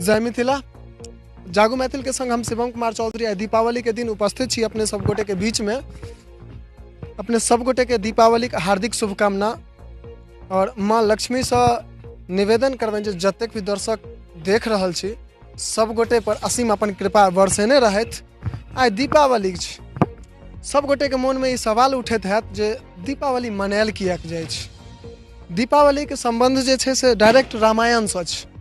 जय मिथिला। जागू मैथिल के संग हम शिवम कुमार चौधरी आइ दीपावली के दिन उपस्थित छी अपने सब गोटे के बीच में। अपने सब गोटे के दीपावली के हार्दिक शुभकामना और माँ लक्ष्मी से निवेदन करबनि जे जतेक भी दर्शक देख रहल छी सब गोटे पर असीम अपन कृपा बरसेने रहथि। आइ दीपावली छै, सब गोटे के मन में ई सवाल उठैत हैत जे दीपावली मनायल किएक जाइ छै। दीपावलीके सम्बन्ध जे छै से डायरेक्ट रामायणसँ छै।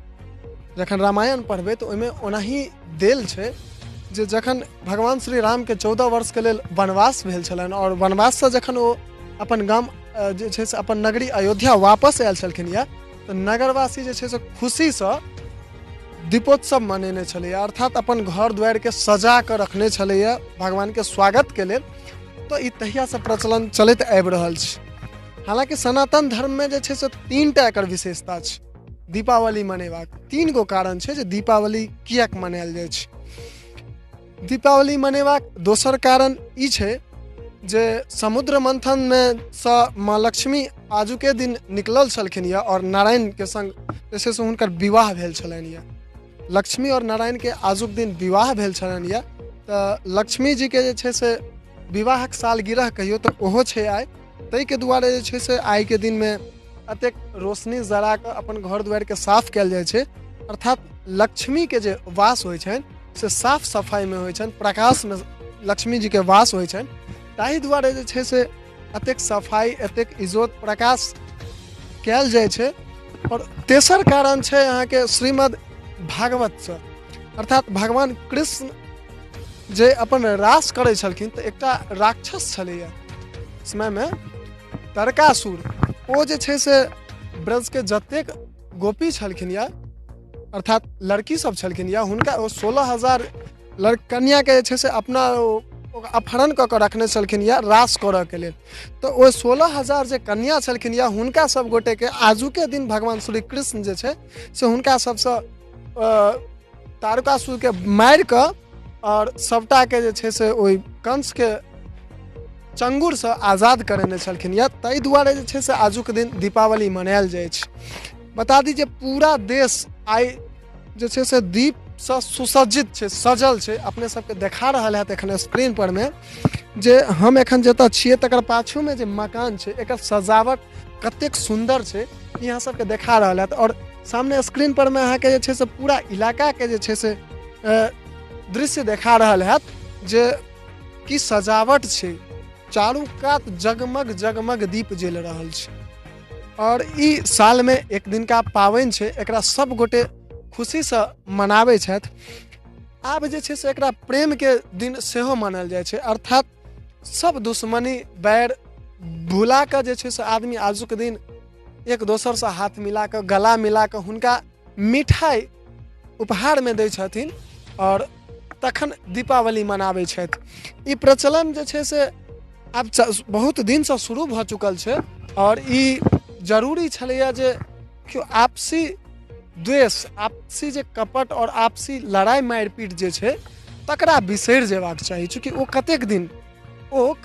जखन रामायण पढ़बै तऽ ओहिमे ओनाही देल छै जे जखन भगवान श्री रामके 14 वर्षके लेल वनवास भेल छलनि आओर वनवाससँ जखन ओ अपन गाम जे छै से अपन नगरी अयोध्या वापस आयल छलखिन यऽ तऽ नगरवासी जे छै से खुशीसँ दीपोत्सव मनेने छलैए, अर्थात अपन घर दुआरिके सजा कऽ रखने छलैए भगवानके स्वागतके लेल। तऽ ई तहियासँ प्रचलन चलैत आबि रहल छै। हालाँकि सनातन धर्ममे जे छै से 3टा एकर विशेषता छै दीपावली मनेबाक। 3 गो कारण छै जे दीपावली किएक मनायल जाइ छै। दीपावली मनेबाक दोसर कारण ई छै जे समुद्र मंथनमे सँ माँ लक्ष्मी आजुके दिन निकलल छलखिन यऽ आओर नारायणके संग जे छै से हुनकर विवाह भेल छलनि यऽ। लक्ष्मी आओर नारायणके आजुक दिन विवाह भेल छलनि यऽ तऽ लक्ष्मी जीके जे छै से विवाहक सालगिरह कहियौ तऽ ओहो छै आइ। ताहिके दुआरे जे छै से आइके दिनमे एतेक रोशनी जरा कऽ अपन घर दुआरिके साफ कयल जाइ छै, अर्थात लक्ष्मीके जे वास होइ छनि से साफ सफाइमे होइ छनि, प्रकाशमे लक्ष्मी जीके वास होइ छनि। ताहि दुआरे जे छै से एतेक सफाइ, एतेक इजोत प्रकाश कयल जाइ छै। आओर तेसर कारण छै अहाँके श्रीमद् भागवतसँ, अर्थात भगवान कृष्ण जे अपन रास करै छलखिन तऽ एकटा राक्षस छलैया समयमे तारकासुर, ओ जे छै से ब्रजके जतेक गोपी छलखिन या अर्थात लड़की सब छलखिन या हुनका ओ 16,000 कन्याके जे छै से अपना ओ अपहरण कऽ कऽ रखने छलखिन या रास करऽके लेल। तऽ ओ 16,000 जे कन्या छलखिन या हुनका सब गोटेके आजुके दिन भगवान श्री कृष्ण जे छै से हुनका सबसँ तारकासुरके मारि कऽ आओर सबटाके जे छै से ओहि कंसके चंगुरसँ आजाद करेने छलखिन या ताहि दुआरे जे छै से आजुक दिन दीपावली मनायल जाइ छै। बता दी जे पूरा देश आइ जे छै से दीपसँ सुसज्जित छै, सजल छै। अपने सबके देखा रहल हैत एखन स्क्रीन पर मे जे हम एखन जतऽ छियै तकर पाछूमे जे मकान छै एकर सजावट कतेक सुन्दर छै ई अहाँ सबके देखा रहल हैत। आओर सामने स्क्रीन पर मे अहाँके जे छै से पूरा इलाकाके जे छै से दृश्य देखा रहल हैत जे की सजावट छै, चारू कात जगमग जगमग दीप जलि रहल छै। आओर ई सालमे एक दिनका पाबनि छै, एकरा सब गोटे खुशीसँ मनाबै छथि। आब जे छै से एकरा प्रेमके दिन सेहो मानल जाइ छै, अर्थात सब दुश्मनी बैर भुला कऽ जे छै से आदमी आजुक दिन एक दोसरसँ हाथ मिला कऽ गला मिला कऽ हुनका मिठाइ उपहारमे दै छथिन आओर तखन दीपावली मनाबै छथि। ई प्रचलन जे छै से आब बहुत दिनसँ शुरू भऽ चुकल छै आओर ई जरूरी छलैए जे केओ आपसी द्वेष, आपसी जे कपट आओर आपसी लड़ाइ मारिपीट जे छै तकरा बिसरि जेबाक चाही। चूँकि ओ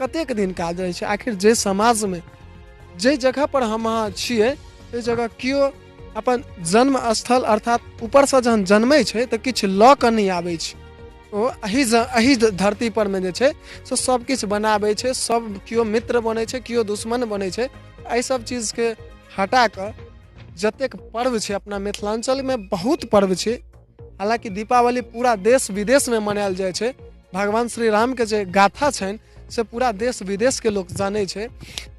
कतेक दिन काज रहै छै। आखिर जे समाजमे जाहि जगहपर हम अहाँ छियै ताहि जगह केओ अपन जन्म स्थल अर्थात ऊपरसँ जहन जन्मै छै तऽ किछु लऽ कऽ नहि आबै छै, ओ एहि धरती परमे जे छै से सब किछु बनाबै छै। सब केओ मित्र बनै छै, केओ दुश्मन बनै छै। एहि सब चीजके हटा कऽ जतेक पर्व छै अपना मिथिलाञ्चलमे बहुत पर्व छै। हालाँकि दीपावली पूरा देश विदेशमे मनायल जाइ छै। भगवान श्री रामके जे गाथा छनि से पूरा देश विदेशके लोक जानै छै।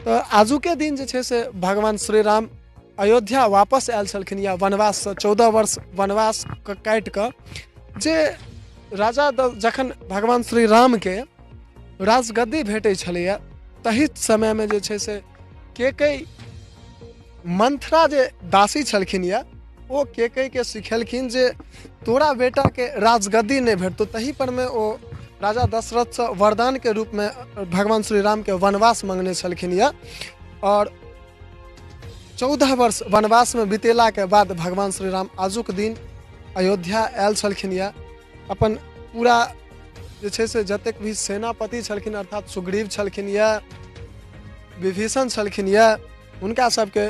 तऽ आजुके दिन जे छै से भगवान श्री राम अयोध्या वापस आयल छलखिन या वनवाससँ 14 वर्ष वनवास काटि कऽ जे राजा जखन भगवान श्री रामके राजगद्दी भेटै छलैए तही समयमे जे छै से केकई मंथरा जे दासी छलखिन या ओ केकईके सिखेलखिन जे तोरा बेटाके राजगद्दी नहि भेटतौ। तही परमे ओ राजा दशरथसँ वरदानके रूपमे भगवान श्री रामके वनवास मंगने छलखिन या आओर 14 वर्ष वनवासमे बितेलाके बाद भगवान श्री राम आजुक दिन अयोध्या आयल छलखिन या अपन पूरा जे छै से जतेक भी सेनापति छलखिन अर्थात सुग्रीव छलखिन या विभीषण छलखिन या हुनका सबके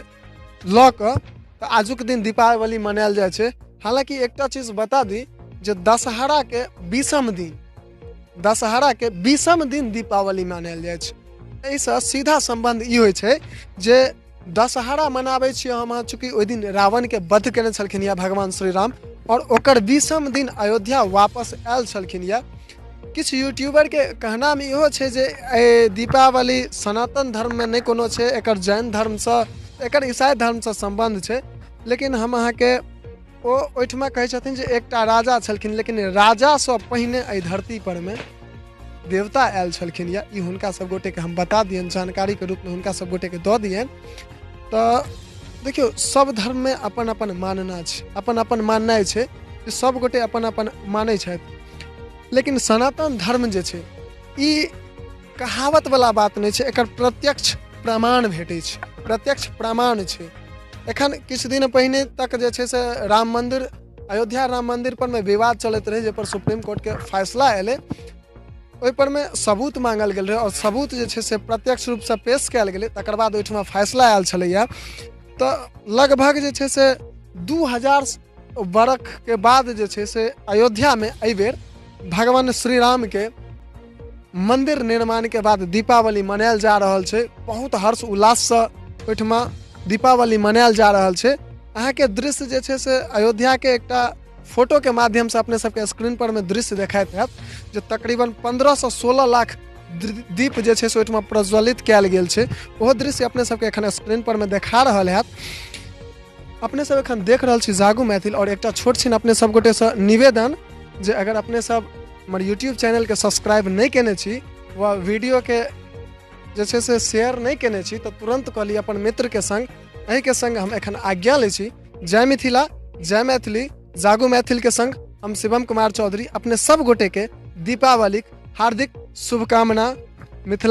लऽ कऽ तऽ आजुक दिन दीपावली मनायल जाइ छै। हालाँकि एकटा चीज बता दी जे दशहराके 20म दिन, दशहराके 20म दिन दीपावली मनायल जाइ छै। एहिसँ सीधा सम्बन्ध ई होइ छै जे दशहरा मनाबै छियै हम अहाँ, चूँकि ओहि दिन रावणके वध केने छलखिन या भगवान श्री राम, आओर ओकर 20म दिन अयोध्या वापस आयल छलखिन। या किछु यूट्यूबरके कहनामे इहो छै जे एहि दीपावली सनातन धर्ममे नहि कोनो छै, एकर जैन धर्मसँ, एकर ईसाई धर्मसँ सम्बन्ध छै। लेकिन हम अहाँके ओ ओहिठमा कहै छथिन जे एकटा राजा छलखिन, लेकिन राजासँ पहिने एहि धरती परमे देवता आयल छलखिन। या ई हुनका सब गोटेके हम बता दियनि, जानकारीके रूपमे हुनका सब गोटेके दऽ दियनि। तऽ देखियौ, सब धर्ममे अपन अपन मानना छै, अपन अपन माननाइ छै जे सब गोटे अपन अपन मानै छथि। लेकिन सनातन धर्म जे छै ई कहावतवला बात नहि छै, एकर प्रत्यक्ष प्रमाण भेटै छै, प्रत्यक्ष प्रमाण छै। एखन किछु दिन पहिने तक जे छै से राम मन्दिर, अयोध्या राम मन्दिर पर मे विवाद चलैत रहै, जाहिपर सुप्रीम कोर्टके फैसला एलै, ओहिपर मे सबूत मांगल गेल रहै आओर सबूत जे छै से प्रत्यक्ष रूपसँ पेश कयल गेलै, तकर बाद ओहिठमा फैसला आयल छलैया। तऽ लगभग जे छै से 2000 बरखके बाद जे छै से अयोध्यामे एहिबेर भगवान श्री रामके मन्दिर निर्माणके बाद दीपावली मनायल जा रहल छै। बहुत हर्ष उल्लाससँ ओहिठमा दीपावली मनायल जा रहल छै। अहाँके दृश्य जे छै से अयोध्याके एकटा फोटोके माध्यमसँ अपने सबके स्क्रीन पर मे दृश्य देखाइत हैत जे तकरीबन 15 से 16 लाख दीप जे छै से ओहिठमा प्रज्वलित कयल गेल छै। ओहो दृश्य अपने सबके एखन स्क्रीन पर मे देखा रहल हैत। अपने सब एखन देख रहल छी जागू मैथिल। और एकटा छोट छिन अपने सब गोटेसँ निवेदन जे अगर अपने सब हमर यूट्यूब चैनलके सब्सक्राइब नहि केने छी वा वीडियोके जे छै से शेयर नहि केने छी तऽ तुरन्त कऽ ली अपन मित्रके सङ्ग। एहिके सङ्ग हम एखन आज्ञा लै छी। जय मिथिला, जय मैथिली, जागू मैथिलके सङ्ग हम शिवम कुमार चौधरी अपने सब गोटेके दीपावलीक हार्दिक शुभकामना। मिथिला।